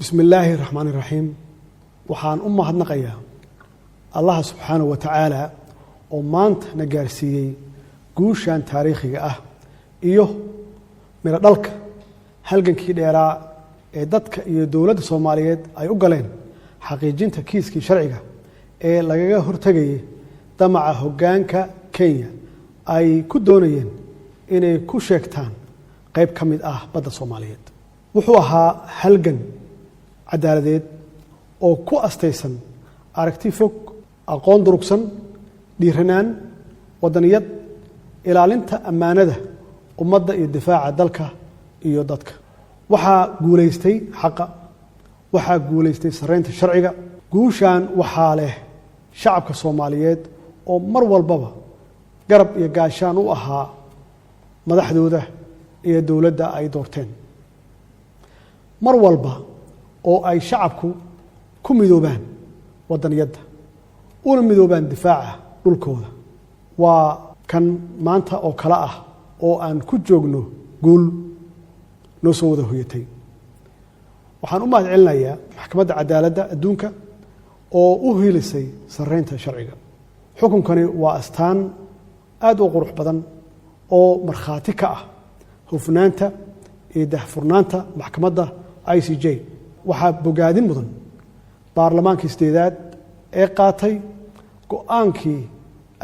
Bismi illaahi raxmaan iraxiim. Waxaan u mahadnaqayaa Allaha subxaanahu wa tacaala oo maanta na gaarsiiyey guushan taariikhiga ah iyo midho dhalka halgankii dheeraa ee dadka iyo dowladda Soomaaliyeed ay u galeen xaqiijinta kiiskii sharciga ee lagaga hortegayay damaca hoggaanka Kenya ay ku doonayeen inay ku sheegtaan qayb ka mid ah badda Soomaaliyeed. Wuxuu ahaa halgan cadaaladeed oo ku astaysan aragti fog, aqoon durugsan, dhiiranaan, wadaniyad, ilaalinta ammaanada ummadda iyo difaaca dalka iyo dadka. Waxaa guulaystay xaqa, waxaa guulaystay sarreynta sharciga. Guushan waxaa leh shacabka Soomaaliyeed oo mar walbaba garab iyo gaashaan u ahaa madaxdooda iyo dowladda ay doorteen. Mar walba oo ay shacabku ku midoobaan wadaniyadda una midoobaan difaaca dhulkooda, waa kan maanta oo kale ah oo aan ku joogno guul noo soo wada hoyatay. Waxaan u mahad celinayaa Maxkamadda Cadaaladda Adduunka oo u hiilisay sarreynta sharciga. Xukunkani waa astaan aad u qurux badan oo markhaati ka ah hufnaanta iyo daahfurnaanta maxkamadda ICJ. Waxaa bogaadin mudan baarlamaankii sideedaad ee qaatay go-aankii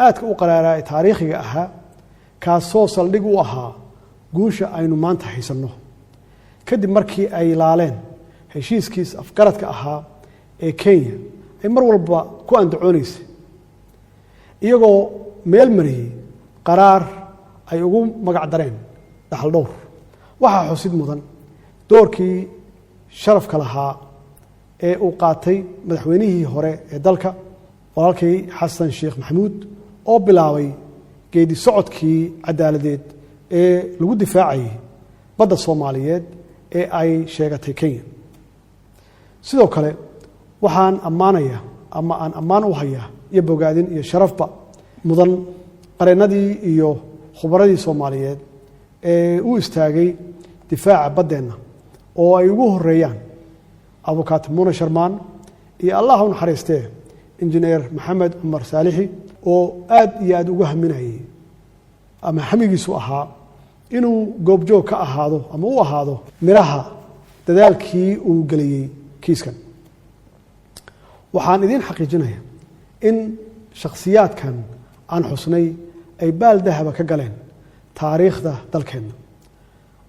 aadka u qaraaraa ee taariikhiga ahaa, kaasoo saldhig u ahaa guusha aynu maanta haysanno, kadib markii ay laaleen heshiiskiis afgaradka ahaa ee Kenya ay mar walba ku andacoonaysay, iyagoo meel mariyey qaraar ay ugu magac dareen dhaxal dhowr. Waxaa xusid mudan doorkii sharafka lahaa ee uu qaatay madaxweynihii hore ee dalka, walaalkii Xasan Sheekh Maxamuud, oo bilaabay geedi socodkii cadaaladeed ee lagu difaacayay badda Soomaaliyeed ee ay sheegatay Kenya. Sidoo kale waxaan ammaanaya ama aan ammaan u hayaa iyo bogaadin iyo sharafba mudan qareennadii iyo khubaradii Soomaaliyeed ee u istaagay difaaca baddeenna, oo ay ugu horeeyaan Abukaat Muna Sharmaan iyo, Allah u naxariistee, Injineer Maxamed Cumar Saalixi, oo aad iyo aad ugu haminayay ama hamigiisu ahaa inuu goobjoog ka ahaado ama u ahaado midhaha dadaalkii uu geliyey kiiskan. Waxaan idiin xaqiijinaya in shakhsiyaadkan aan xusnay ay baal dahaba ka galeen taariikhda dalkeenna,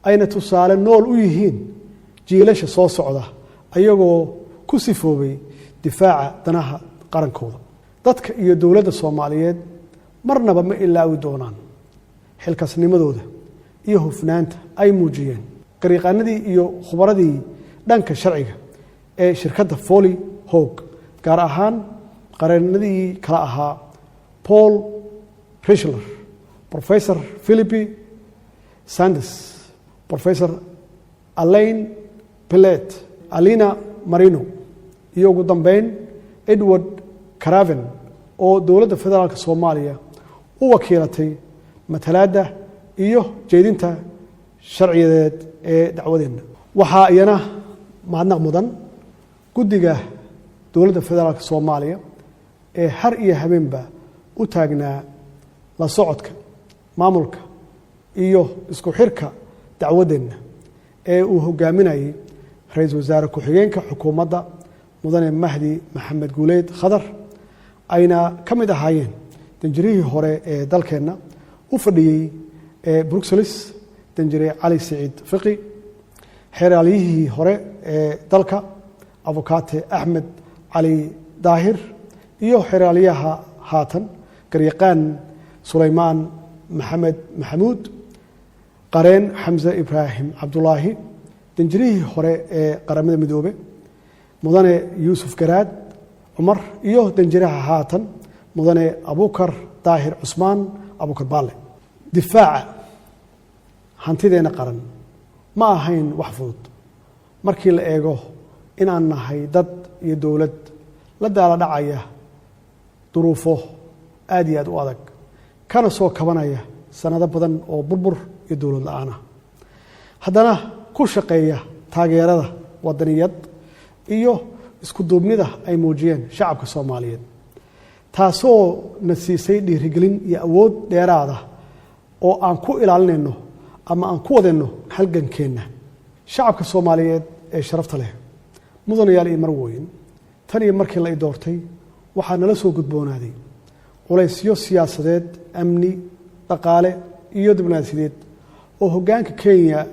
ayna tusaale nool u yihiin jiilasha soo socda, ayagoo ku sifoobay difaaca danaha qarankooda. Dadka iyo dowladda Soomaaliyeed marnaba ma ilaawi doonaan xilkasnimadooda iyo hufnaanta ay muujiyeen garyaqaanadii iyo khubaradii dhanka sharciga ee shirkadda Foley Hoag, gaar ahaan qareenadii kala ahaa Paul Reichler, Professor Philippe Sands, Professor Alain Pellet, Alina Marino iyo ugu dambeyn Edward Craven, oo dowladda federaalka Soomaaliya u wakiilatay matalaadda iyo jeedinta sharciyadeed ee dacwadeenna. Waxaa iyana mahadnaq mudan guddiga dowladda federaalka Soomaaliya ee har iyo habeenba u taagnaa la socodka, maamulka iyo isku xirka dacwaddeenna ee uu hogaaminayay ra-iisul wasaare ku-xigeenka xukuumadda, Mudane Mahdi Maxamed Guuleed Khadar, ayna ka mid ahaayeen danjirihii hore ee dalkeenna u fadhiyey ee Bruxelles, Danjire Cali Siciid Fiqi, xeeraalyihii hore ee dalka, Abukaate Axmed Cali Daahir, iyo xeeraalyaha haatan, garyaqaan Sulaymaan Maxamed Maxamuud, qareen Xamse Ibraahim Cabdulaahi, danjirihii hore ee Qaramada Midoobe, Mudane Yuusuf Garaad Cumar, iyo danjiraha haatan, Mudane Abukar Daahir Cusmaan Abukar Baale. Difaaca hantideenna qaran ma ahayn wax fudud markii la eego inaan nahay dad iyo dowlad la daala dhacaya duruufo aad iyo aad u adag, kana soo kabanaya sanado badan oo burbur iyo dowlad la-aan ah, haddana ku shaqeeya taageerada wadaniyad. iyo isku duubnida ay muujiyeen shacabka Soomaaliyeed, taasoo na siisay dhiirigelin iyo awood dheeraada oo aan ku ilaalinayno ama aan ku wadayno halgankeenna. Shacabka Soomaaliyeed ee sharafta leh, mudanayaal iyo marwooyin, tan iyo markii la i doortay waxaa nala soo gudboonaaday culaysyo siyaasadeed, amni, dhaqaale iyo diblomaasiyadeed oo hoggaanka Kenya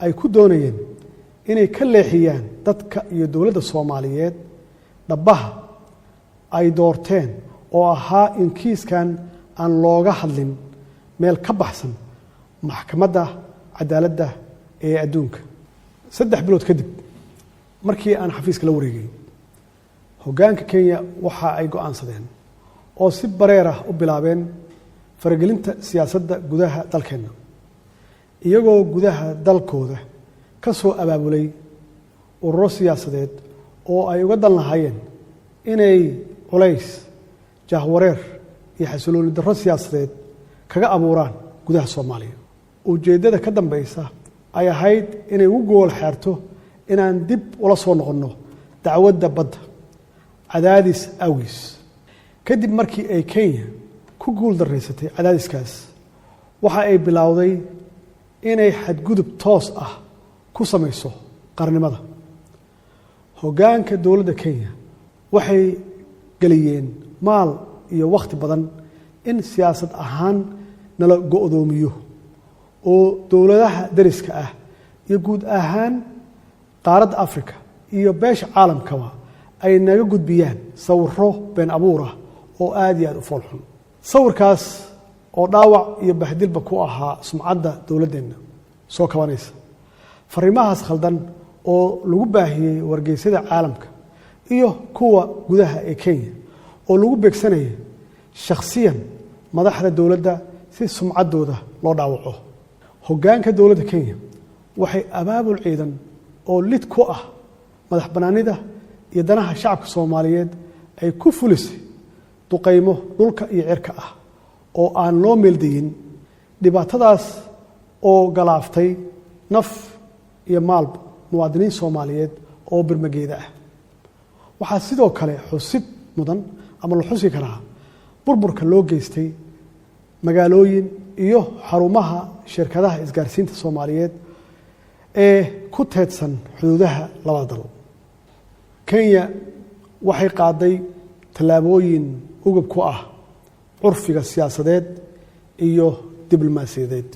ay ku doonayeen inay ka leexiyaan dadka iyo dowladda Soomaaliyeed dhabbaha ay doorteen oo ahaa in kiiskan aan looga hadlin meel ka baxsan Maxkamadda Cadaaladda ee Adduunka. 3 bilood kadib markii aan xafiiska la wareegay, hoggaanka Kenya waxa ay go'aansadeen oo si bareer ah u bilaabeen faragelinta siyaasadda gudaha dalkeenna, iyagoo gudaha dalkooda ka soo abaabulay ururo siyaasadeed oo ay uga dan lahaayeen inay culays, jahwareer iyo xasilooni darro siyaasadeed kaga abuuraan gudaha Soomaaliya. Ujeeddada ka dambeysa ay ahayd inay ugu gool xeerto inaan dib ula soo noqonno dacwadda badda cadaadis awgiis. Kadib markii ay Kenya ku guul daraysatay cadaadiskaas, waxa ay bilowday inay xadgudub toos ah ku samayso qarnimada. Hoggaanka dowladda Kenya waxay geliyeen maal iyo wakhti badan in siyaasad ahaan nala go'doomiyo oo dowladaha dariska ah iyo guud ahaan qaaradda Africa iyo beesha caalamkaba ay naga gudbiyaan sawiro been abuur ah oo aada iyo aada u foolxun, sawirkaas oo dhaawac iyo bahdilba ku ahaa sumcadda dowladdeenna soo kabanaysa. Fariimahaas khaldan oo lagu baahiyey wargeysyada caalamka iyo kuwa gudaha ee Kenya oo lagu beegsanayay shakhsiyan madaxda dowladda si sumcaddooda loo dhaawaco. Hoggaanka dowladda Kenya waxay abaabul ciidan oo lid ku ah madax bannaanida iyo danaha shacabka Soomaaliyeed ay ku fulisay duqaymo dhulka iyo cirka ah oo aan loo meeldayin, dhibaatadaas oo galaaftay naf iyo maalba muwaadiniin Soomaaliyeed oo birmageeda ah. Waxaa sidoo kale xusid mudan ama la xusi karaa burburka loo geystay magaalooyin iyo xarumaha shirkadaha isgaarsiinta Soomaaliyeed ee ku teedsan xuduudaha labada dal. Kenya waxay qaaday tallaabooyin ugub ku ah curfiga siyaasadeed iyo diblomaasiyadeed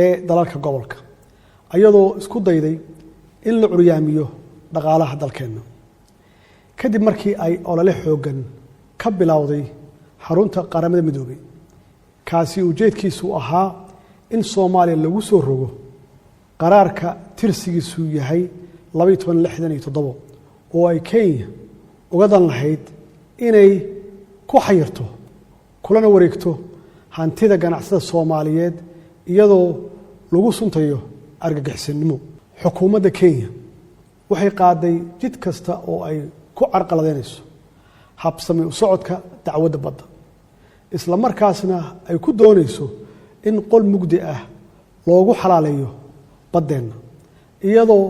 ee dalalka gobolka, ayadoo isku dayday in la curyaamiyo dhaqaalaha dalkeenna. Kadib markii ay olole xooggan ka bilowday xarunta Qaramada Midoobay, kaasi ujeedkiisu ahaa in Soomaaliya lagu soo rogo qaraarka tirsigiisu yahay 1267 oo ay Kenya uga dan lahayd inay ku xayirto kulana wareegto hantida ganacsada Soomaaliyeed iyadoo lagu suntayo argagixisanimo. Xukuumadda Kenya waxay qaaday jid kasta oo ay ku carqaladeynayso habsami u socodka dacwadda badda, isla markaasna ay ku doonayso in qol mugdi ah loogu xalaaleeyo baddeenna, iyadoo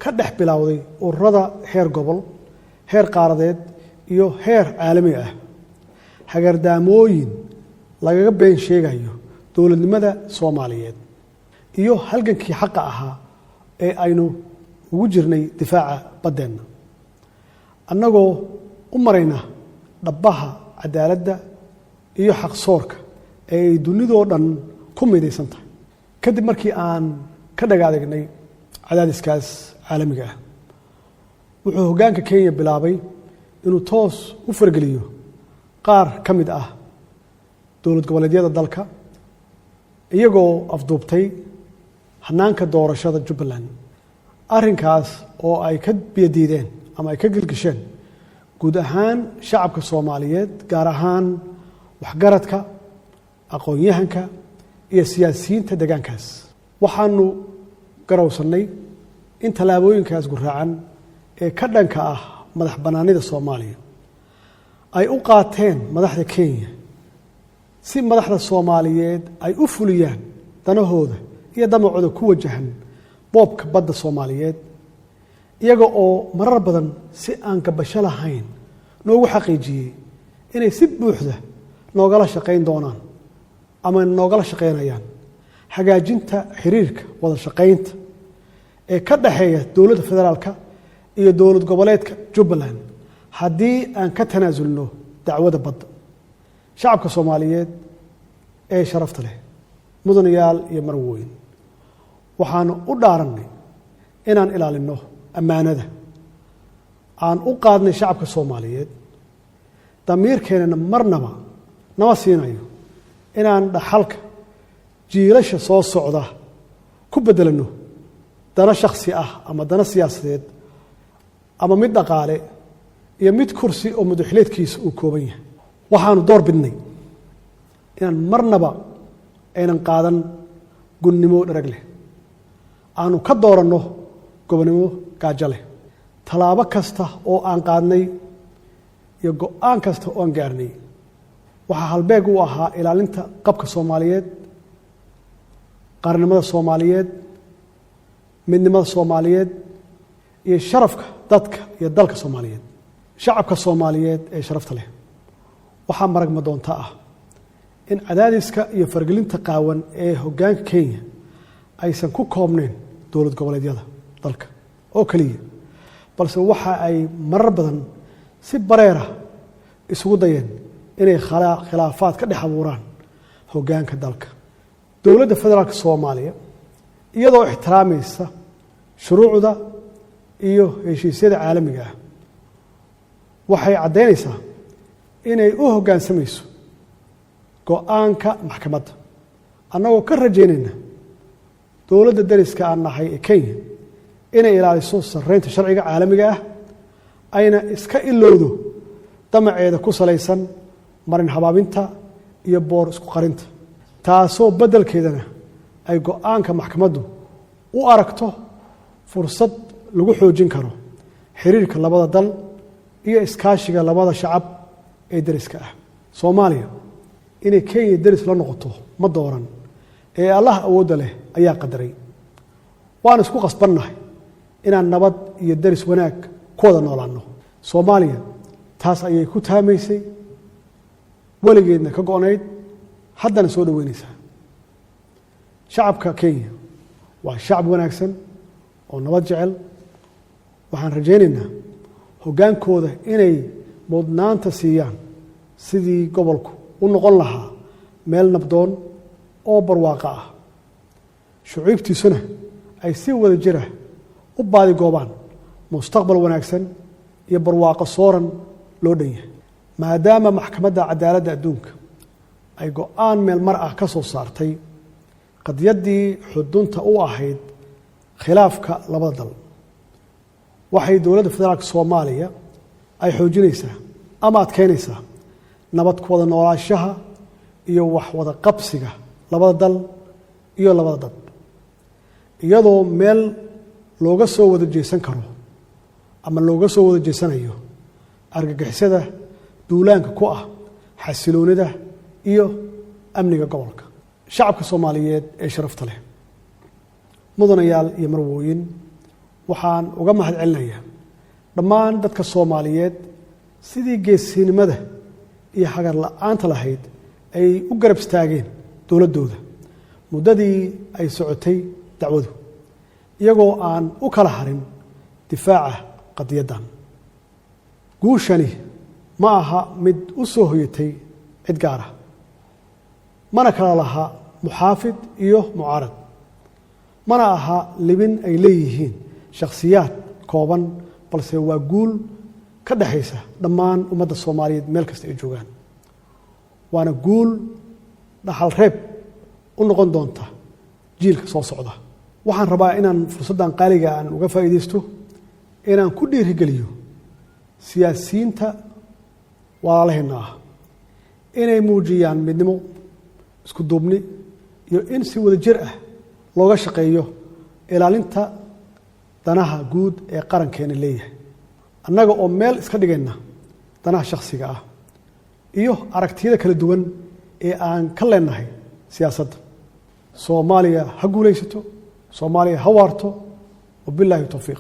ka dhex bilowday ururada heer gobol, heer qaaradeed iyo heer caalami ah hagardaamooyin lagaga been sheegayo dowladnimada Soomaaliyeed iyo halgankii xaqa ahaa ee aynu ugu jirnay difaaca baddeenna, annagoo u marayna dhabbaha cadaaladda iyo xaqsoorka ee ay dunidoo dhan ku midaysan tahay. Kadib markii aan ka dhagaadegnay cadaadiskaas caalamiga ah, wuxuu hoggaanka Kenya bilaabay inuu toos u fargeliyo qaar ka mid ah dowlad goboleedyada dalka, iyagoo afduubtay hanaanka doorashada Jubbaland, arrinkaas oo ay ka biyadiideen ama ay ka gilgisheen guud ahaan shacabka Soomaaliyeed, gaar ahaan waxgaradka, aqoon-yahanka iyo siyaasiyiinta deegaankaas. Waxaanu garowsannay in tallaabooyinkaas guraacan ee ka dhanka ah madax bannaanida Soomaaliya ay u qaateen madaxda Kenya si madaxda Soomaaliyeed ay u fuliyaan danahooda iyo damacooda ku wajahan boobka badda Soomaaliyeed. Iyaga oo marar badan si aan gabasho lahayn noogu xaqiijiyey inay si buuxda noogala shaqayn doonaan ama noogala shaqaynayaan hagaajinta xiriirka wada shaqaynta ee ka dhexeeya dowladda federaalka iyo dowlad goboleedka Jubbaland haddii aan ka tanaasulno dacwada badda. Shacabka Soomaaliyeed ee sharafta leh, mudanayaal iyo marwooyin, waxaanu u dhaarannay inaan ilaalinno ammaanada aan u qaadnay shacabka Soomaaliyeed. Damiirkeennana marnaba nama siinayo inaan dhaxalka jiilasha soo socda ku beddelanno dano shakhsi ah ama dano siyaasadeed ama mid dhaqaale iyo mid kursi oo madaxleedkiisa uu kooban yahay. Waxaanu door bidnay inaan marnaba aynan qaadan gunnimo dharag leh, aanu ka dooranno gobonnimo gaajo leh. Tallaabo kasta oo aan qaadnay iyo go'aan kasta oo aan gaarnay waxaa halbeeg u ahaa ilaalinta qabka Soomaaliyeed, qaranimada Soomaaliyeed, midnimada Soomaaliyeed iyo sharafka dadka iyo dalka Soomaaliyeed. Shacabka Soomaaliyeed ee sharafta leh, waxaa marag madoonta ah in cadaadiska iyo fargelinta qaawan ee hoggaanka Kenya aysan ku koobnayn dowlad goboleedyada dalka oo keliya, balse waxa ay marar badan si bareera isugu dayeen inay khilaafaad ka dhex abuuraan hoggaanka dalka. Dowladda Federaalka Soomaaliya, iyadoo ixtiraamaysa shuruucda iyo heshiisyada caalamiga ah, waxay caddaynaysaa inay u hoggaansamayso go'aanka maxkamadda, annagoo ka rajaynayna dowladda dariska aan nahay ee Kenya inay ilaaliso sarreynta sharciga caalamiga ah, ayna iska ilowdo damaceeda ku salaysan marin habaabinta iyo boor isku qarinta, taasoo beddelkeedana ay go'aanka maxkamaddu u aragto fursad lagu xoojin karo xiriirka labada dal iyo iskaashiga labada shacab ee deriska ah. Soomaaliya inay Kenya deris la noqoto ma dooran ee Allah awoodda leh ayaa qadaray. Waan isku qasbannahay inaan nabad iyo deris wanaag ku wada noolaanno. Soomaaliya taas ayay ku taamaysay, weligeedna ka go'nayd, haddana soo dhoweynaysaa. Shacabka Kenya waa shacab wanaagsan oo nabad jecel. Waxaan rajaynaynaa hoggaankooda inay mudnaanta siiyaan sidii gobolku u noqon lahaa meel nabdoon oo barwaaqo ah, shucuubtiisuna ay si wada jira u baadigoobaan mustaqbal wanaagsan iyo barwaaqo sooran loo dhan yahay. Maadaama Maxkamadda Cadaaladda Adduunka ay go'aan meel mar ah ka soo saartay qadiyaddii xudunta u ahayd khilaafka labada dal, waxay dowladda Federaalka Soomaaliya ay xoojinaysaa ama adkeynaysaa nabad ku wada noolaashaha iyo wax wada qabsiga labada dal iyo labada dad, iyadoo meel looga soo wada jeesan karo ama looga soo wada jeesanayo argagixisada duulaanka ku ah xasiloonida iyo amniga gobolka. Shacabka Soomaaliyeed ee sharafta leh, mudanayaal iyo marwooyin, waxaan uga mahad celinayaa dhammaan dadka Soomaaliyeed sidii geesinimada iyo hagar la'aanta lahayd ay u garab istaageen dowladdooda muddadii ay socotay dacwadu, iyagoo aan u kala harin difaaca qadiyaddan. Guushani ma aha mid u soo hoyatay cid gaar ah, mana kala laha muxaafid iyo mucaarad, mana aha libin ay leeyihiin shakhsiyaad kooban, balse waa guul ka dhexaysa dhammaan ummadda Soomaaliyeed meel kasta ay joogaan, waana guul dhaxal reeb u noqon doonta jiilka soo socda. Waxaan rabaa inaan fursaddan qaaliga aan uga faa'iidaysto inaan ku dhiirigeliyo siyaasiyiinta walaalaheenna ah inay muujiyaan midnimo, isku duubni iyo in si wada jir ah looga shaqeeyo ilaalinta danaha guud ee qarankeena leeyahay, annaga oo meel iska dhigayna danaha shakhsiga ah iyo aragtiyada kala duwan ee aan ka leenahay siyaasadda. Soomaaliya ha guulaysato, Soomaaliya ha waarto. Wabilaahi towfiiq.